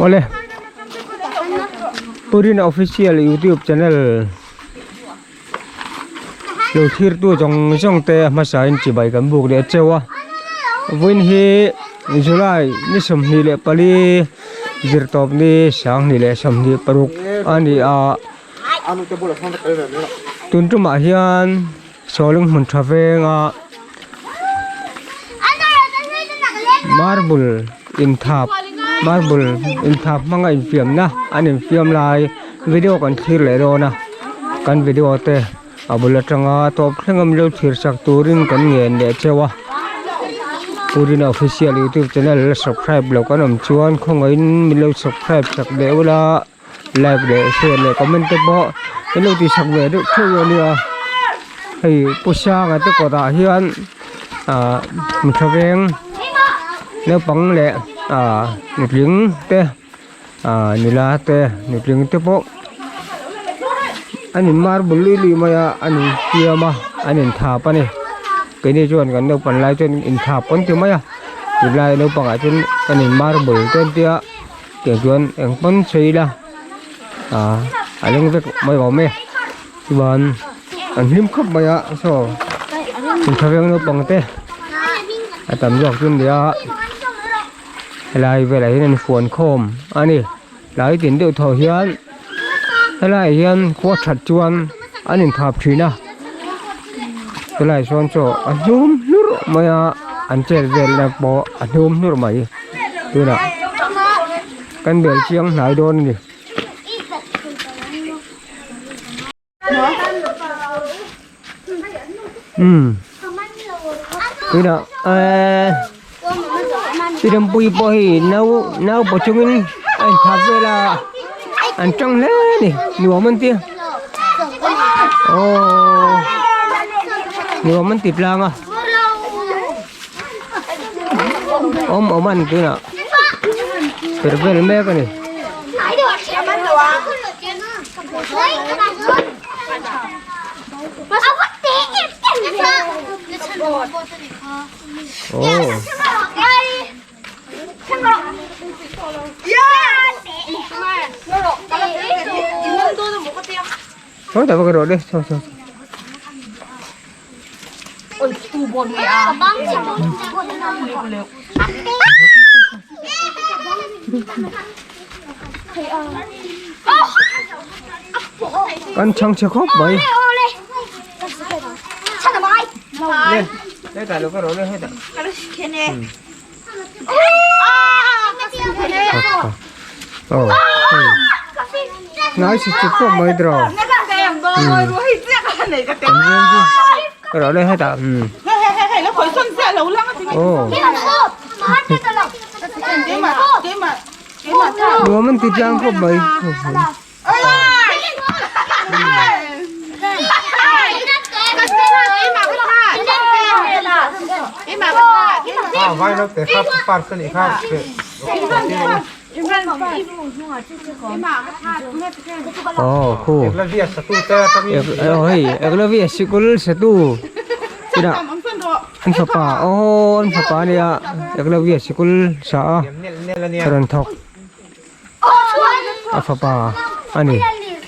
Awle Purina official youtube channel lo thlir tu zawng zawng te a hmasa in chibai kan buk leh cheu a vawiin hi July ni 24 zirtawp ni 2026 a ni a tun tumah hian. Sawlung hmun tha venga marble inthap marble inthap hmanga infiamna an infiam lai video kan thlir leh dawn a kan video te a bul atanga tawp thleng a milo thlir sak turin kan ngen leh cheu a Purina official youtube channel la subscribe loh kan awm chuan khawngaihin milo subscribe sak leh ula. Like leh share leh comment te pawh an lo tih sak ve deuh theuh a nia hei pu sanga te kawtah hian ah mitha veng naupang leh ah nutling te ah nula te nutling te pawh an in marble luih luih mai a an in fiam a an in thap a ni keini chuan kan naupan lai chuan in thap pawn ti mai a tunlai naupang ah chuan an in marble te an tia. Tiang chuan eng pawn sawi ila ah a leng vek mai awm e chuan an hlim khawp mai a saw intha veng naupang te a tam zawk chu nia helai velah hian an fuan khawm a ni tlai tin deuh thaw hian helaiah hian khua that chuan an inthap thin a helaiah sawn chaw a hnum hlur mai a an chet velna pawh a hnum hlur mai. Tunah kan bel chiang hnai dawn a ni. Umm tunah eee Pidampui pawh hei nau nau paw chungin a inthap vel a an tang hle a ni nuam an tia aww nuam an ti tlang a. Awm awm an tunah per vel mek a ni. Aw. Thôi tại vào cái đi, thôi thôi. Kan chhang chhe khawp mai. Lên, đây cả cái rồi lên hết ạ. Oh. Nice to khawp mai draw. Cái đó đây hết ạ. Ừ. Oh. Nuam an ti tlang khawp mai. Aw khu aw hei Eklavia sikul satu chutah an fapa aw an fapa a nia Eklavia sikul sa a rawn thawk a fapa a ni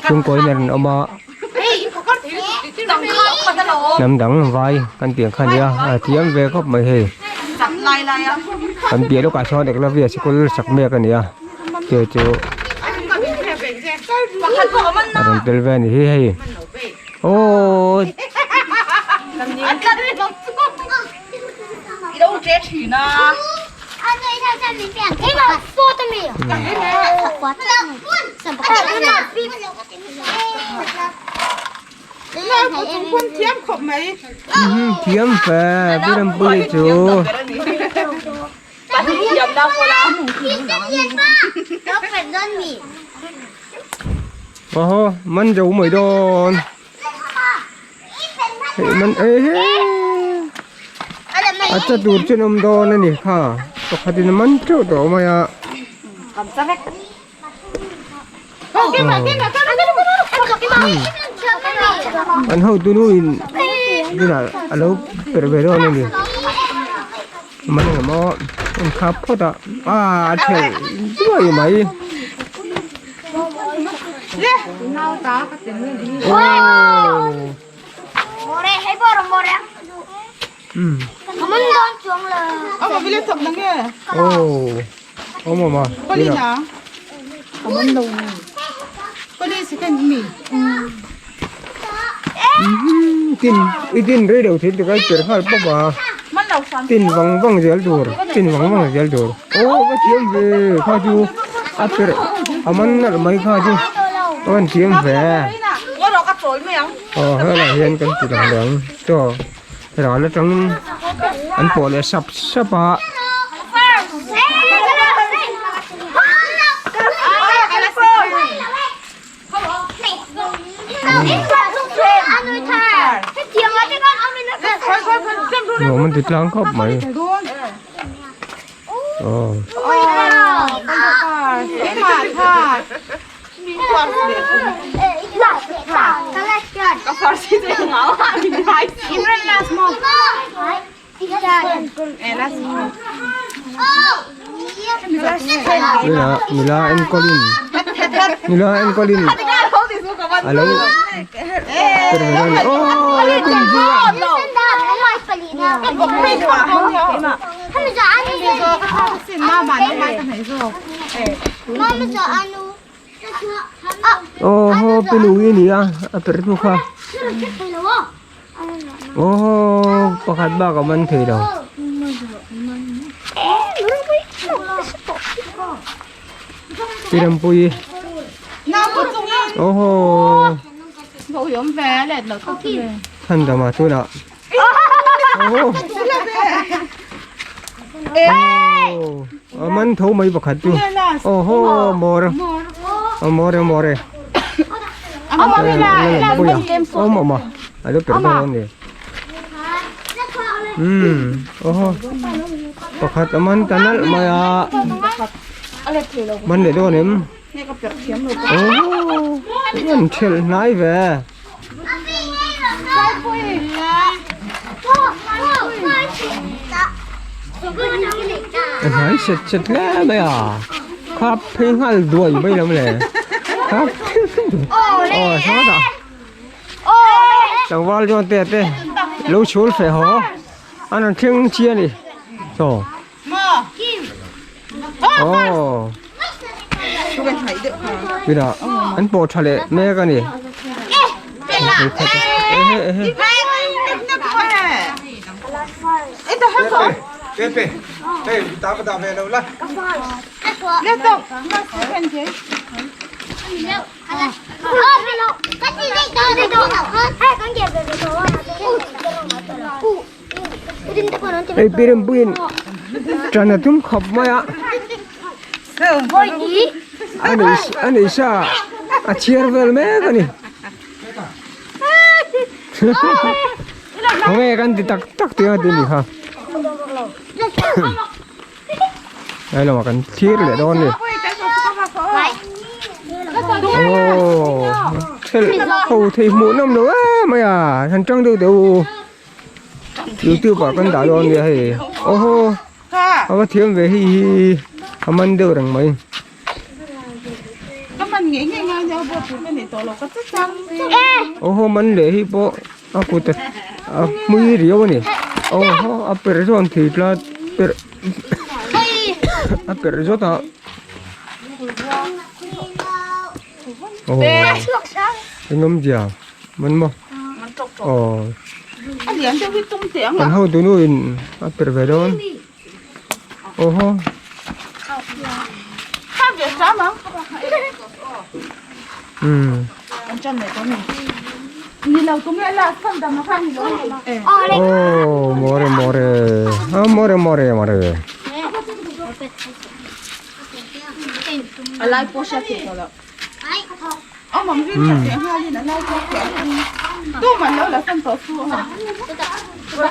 chhungkawiin a rawn awm a hnam dang vai kan tih ang kha a nia a thiam ve khawp mai hei kan piah lawkah sawn Eklavia sikul sak mek a ni a chu chu a rawn tel ve a ni hi hei aww. Thiam fe Birampuii chu. Aw man zo mai dawn. Hei man e he a cha tur chu an awm dawn a ni kha pakhat in a man teuh tawh mai a an hotu nu in tunah a lo perh ve dawn a ni man engemaw an khap phawt a ah a thelh duai mai. Oh. Awm awm a. Tin i tin rei lo thei tika i per nghal pawp a. Tin vang vang zel tur tin vang vang zel tur. Aw ka thiam ve kha chu a per a man nalh mai kha chu a rawn thiam ve. Aw helaiah hian kan ti dang dang chaw ral atangin an pawh leh sap sap a. Nuam an ti tlang khawp mai. Aw. Nula nula enkawlin nula enkawlin a lo tel ve dawn a ni aw a kum zui a. Aw haw pi lui a ni a a per hnu kha aw haw pakhat bak a man thei lo. Pi Rampuii aw haw chhandama tunah aw a man tho mai pakhat chu aw haw mawr a mawr e mawr e awm awm a a lo per dawn ani umm aw haw pakhat a man ta nalh mai a man leh dawn em aw haw an thelh hnai ve. A hnai set set hle mai a khap phei nghal duai mai lo le khap aw sawtah tlangval chuan te te lo chhul feh haw an rawn thleng chi a ni chaw aw tunah an pawh tha leh mek a ni Hei Pirimpuiin ṭan a tum khawp mai a a nei sa a chhiar vel mek a ni khawnge kan ti tak tak tih a ti ni kha Hei lamah kan thlir leh dawn a ni. Aww thel ho thei hmuh nawm lo em mai a han tang deuh deuh u youtube ah kan dah dawn nia hei aw haw a va thiam ve hei hi a man deuh reng mai. Aw haw man leh hi pawh a kut a hmui riau a ni aw haw a per zawn thei tlat per. A perh zawt a. Aw. Eng awmzia man maw? Aw. Kan hotu nu in a perh ve dawn. Aw haw. Umm. Oh, more more. Ah, more more more.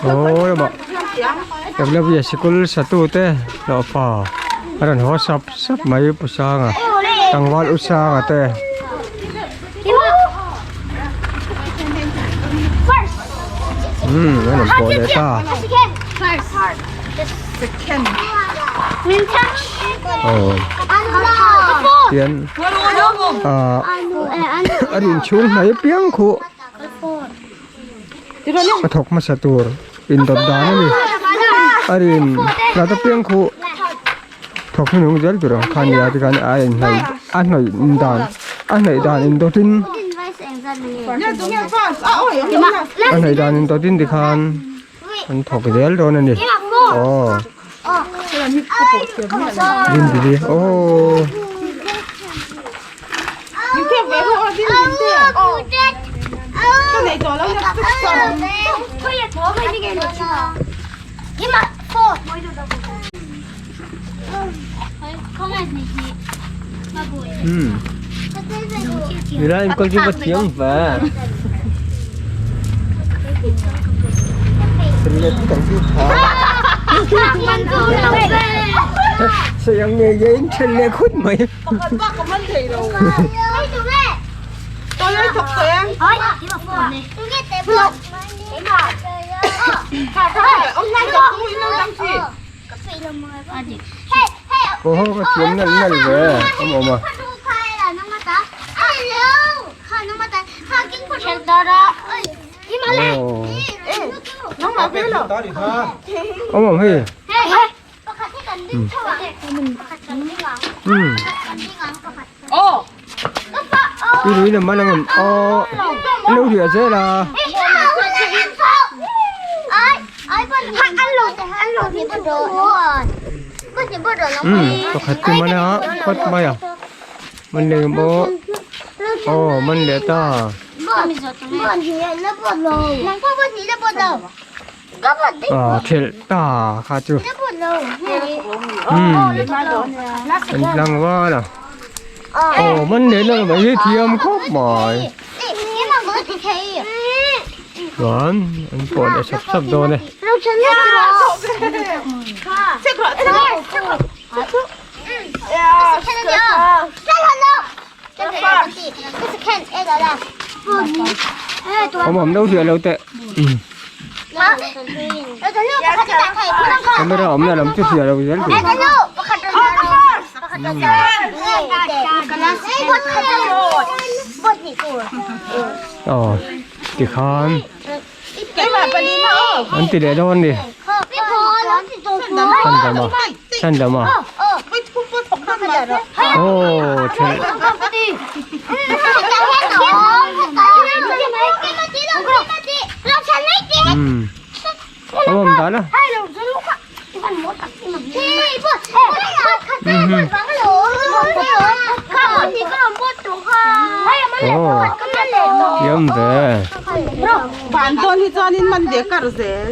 Oh, lama. W sikul satu te hlawhfa a rawn haw sap sap mai pu Sanga tlangval u Sanga te. Umm an rawn pawh leh ta. Aw tian ah a rin chhung hnai apiang khuh a thawk hmasa tur indawt dan a ni a rin hlat apiang khuh thawk hnung zel tur ang kha a nia tikhan a inhnaih a hnaih dan a hnaih dan indawtin a hnaih dan indawtin tikhan an thawk zel dawn a ni aw dindili aw. Nila enkawl chu va thiam ve. Sawi ang ngei ngei in then leh khut mai. Aw ho ka thiam nalh nalh ve awm awm a. Awm awm hei. I lui lam a lang em aw lo riah zel a. Pakhat chu man a phawt mai a man leh em aw aw man leh ta. Aw thelh ta kha chu umm an tlang val a aw man leh na mai hi thiam khawp mai chuan an pawh leh sap sap dawn e. Awm awm deuh hliah lo teh camera awmna lam chu hliah lo zel tur aw tikhan an ti leh dawn a ni chhandam a chhandam a aw thelh umm a awm dan a aw thiam ve. Van dawn hi chuanin man ve kar zel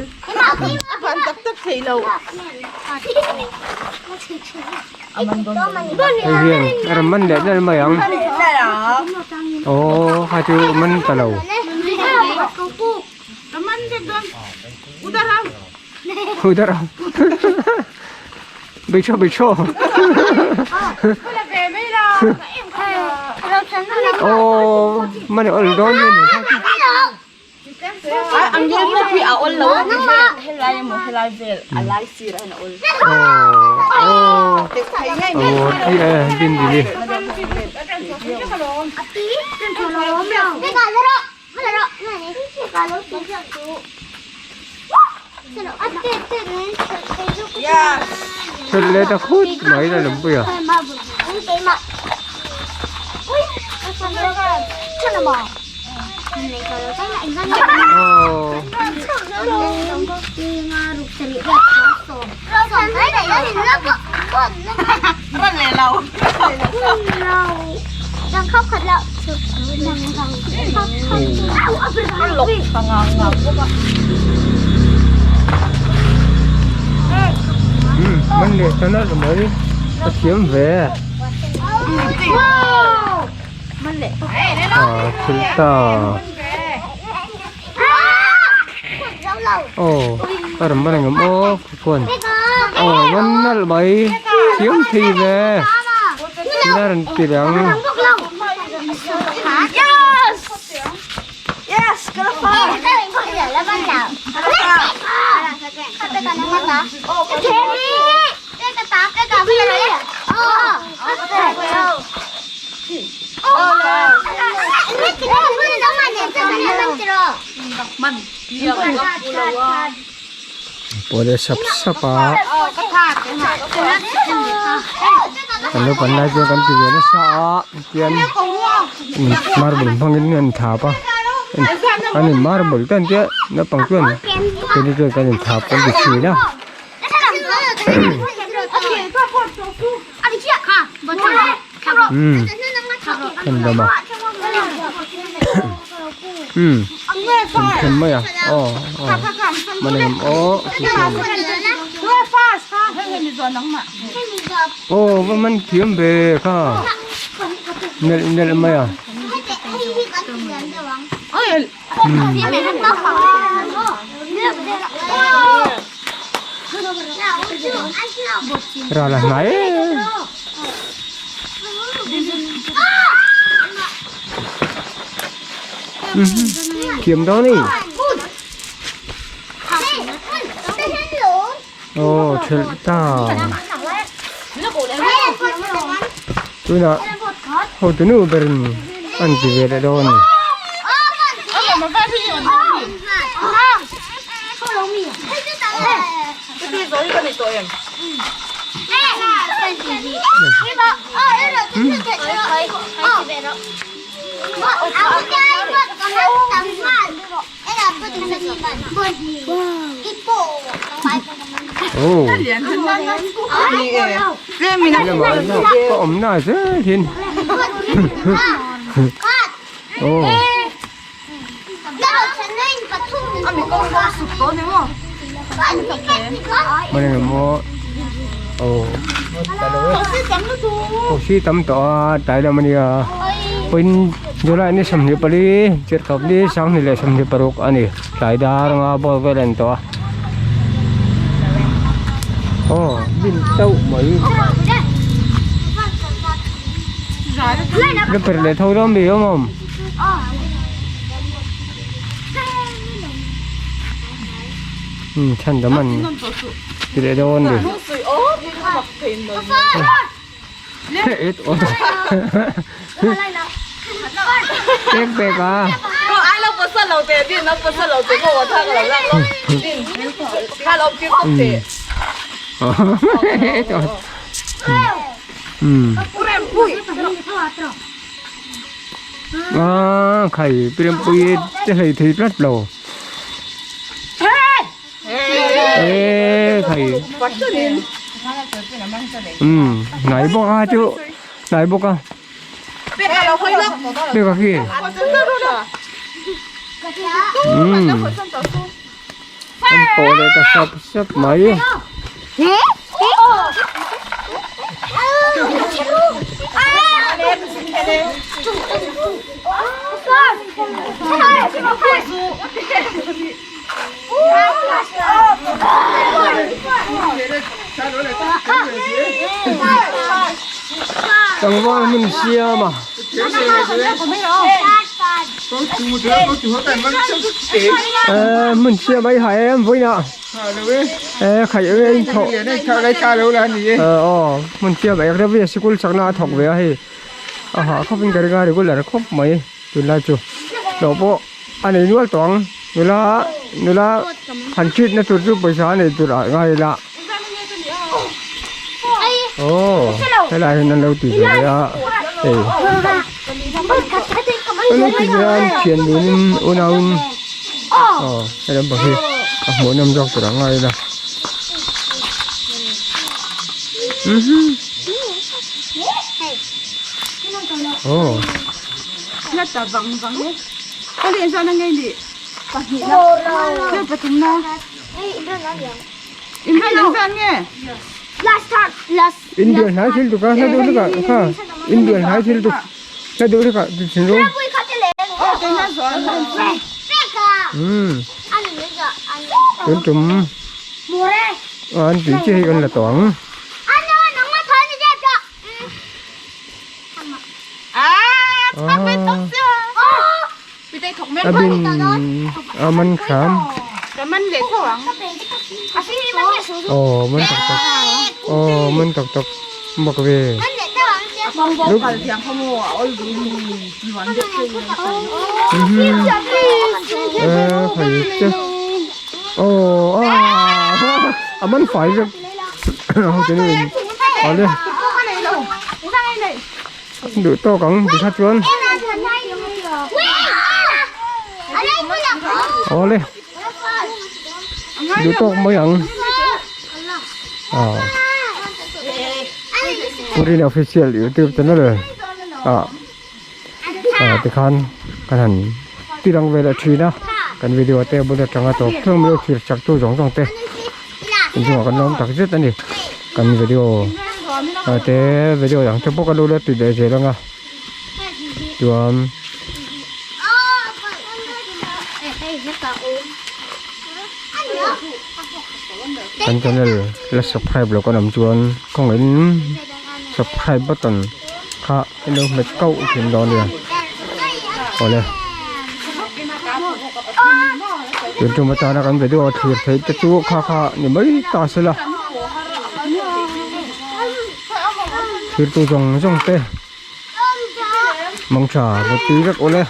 a van tak tak thei lo. Hei hian a rawn man leh nalh mai ang aw kha chu man ta lo. Udar ang Bei thaw bei thaw Aw man awl dawn mai ni Aw aw thi e din dili. Thil leh ta khut mai la lampuia. Aw. Man leh ta nalh mai a thiam ve a thil ta aw a rawn ban engemaw aw khuan aw man nalh mai thiam thei ve ila rawn ti leh ang. Pawh leh sap sap a kan naupang lai chuan kan ti ve nasa a tian marble hmangin an thap a an in marble te an tia naupang chuan keini chuan kan inthap kan ti thin a. Kan dam a umm thim mai a aw aw man engem aw aw va man thiam ve kha nelh nelh mai a. Ral a hnai em. Thiam dawn ni. Aw thelh ta. Tunah hotunu berin an ti ve leh dawn a ni. Ka awm na zel hin aw mana emaw aw thosi tam tawh a tlai lam ania pawhin July ni 24 Chirhthawp ni 2026 a ni tlai dar anga ball vel a ni tawh a aw bin tauh mai la per leh tho dawn mi awm awm. Um chhan dam an ti leh dawn a ni. Pek pek a. Um. A khai pirempui te hlei thei tlat lo. Ê thầy ừ nãy bốc a chú nãy bốc a biết có gì ừ anh tổ đây ta sắp sắp mấy Tlangval hmun siam a. Ê hmun siam ai hai em vawiin ah. Ê khaih eng in thawh. Aw hmun siam ek reuh sikul chakna a thawk ve a hei. A hah khawp in ka ring a regular khawp mai tunlai chu. Hlawh pawh a nei nual tawh ang. Nula nula han treat na tur chu pawisa a nei tur ah ngai ila. Aw helai hian an lo ti ve a hei. An lo ti ve a an thian dun in unau in aw hei lampang hi a hmuhnawm zawk tur ah ngai ila. Aw. Indian hnai thil tuk a hla duh luka kha Indian hnai thil tuk hla duh luka ti thin ru um tun tum an tui chi hei kan la tawh ang. A bin a man hram aw man tak tak aw man tak tak bawk ve e khai che. Aw ah a man fai vek ho te ni awle duh tawk ang tikha chuan awle duh tawk mai ang ah Purina official youtube channel ah ah tikhan kan han tirang vel a thin a kan video te bul atanga tawp thleng mai thlir chak tu zawng zawng te inchungah kan lawm tak zet a ni kan video ah te video dang te pawh kan lo la ti leh zel ang a chuan kan channel la subscribe loh kan awm chuan khawngaihin subscribe button kha in lo hmet kauh thin dawn nia awle tun tum atana kan video thlir theih te chu kha kha ni mai ta sela thlir tu zawng zawng te mang tha va tui vek awle.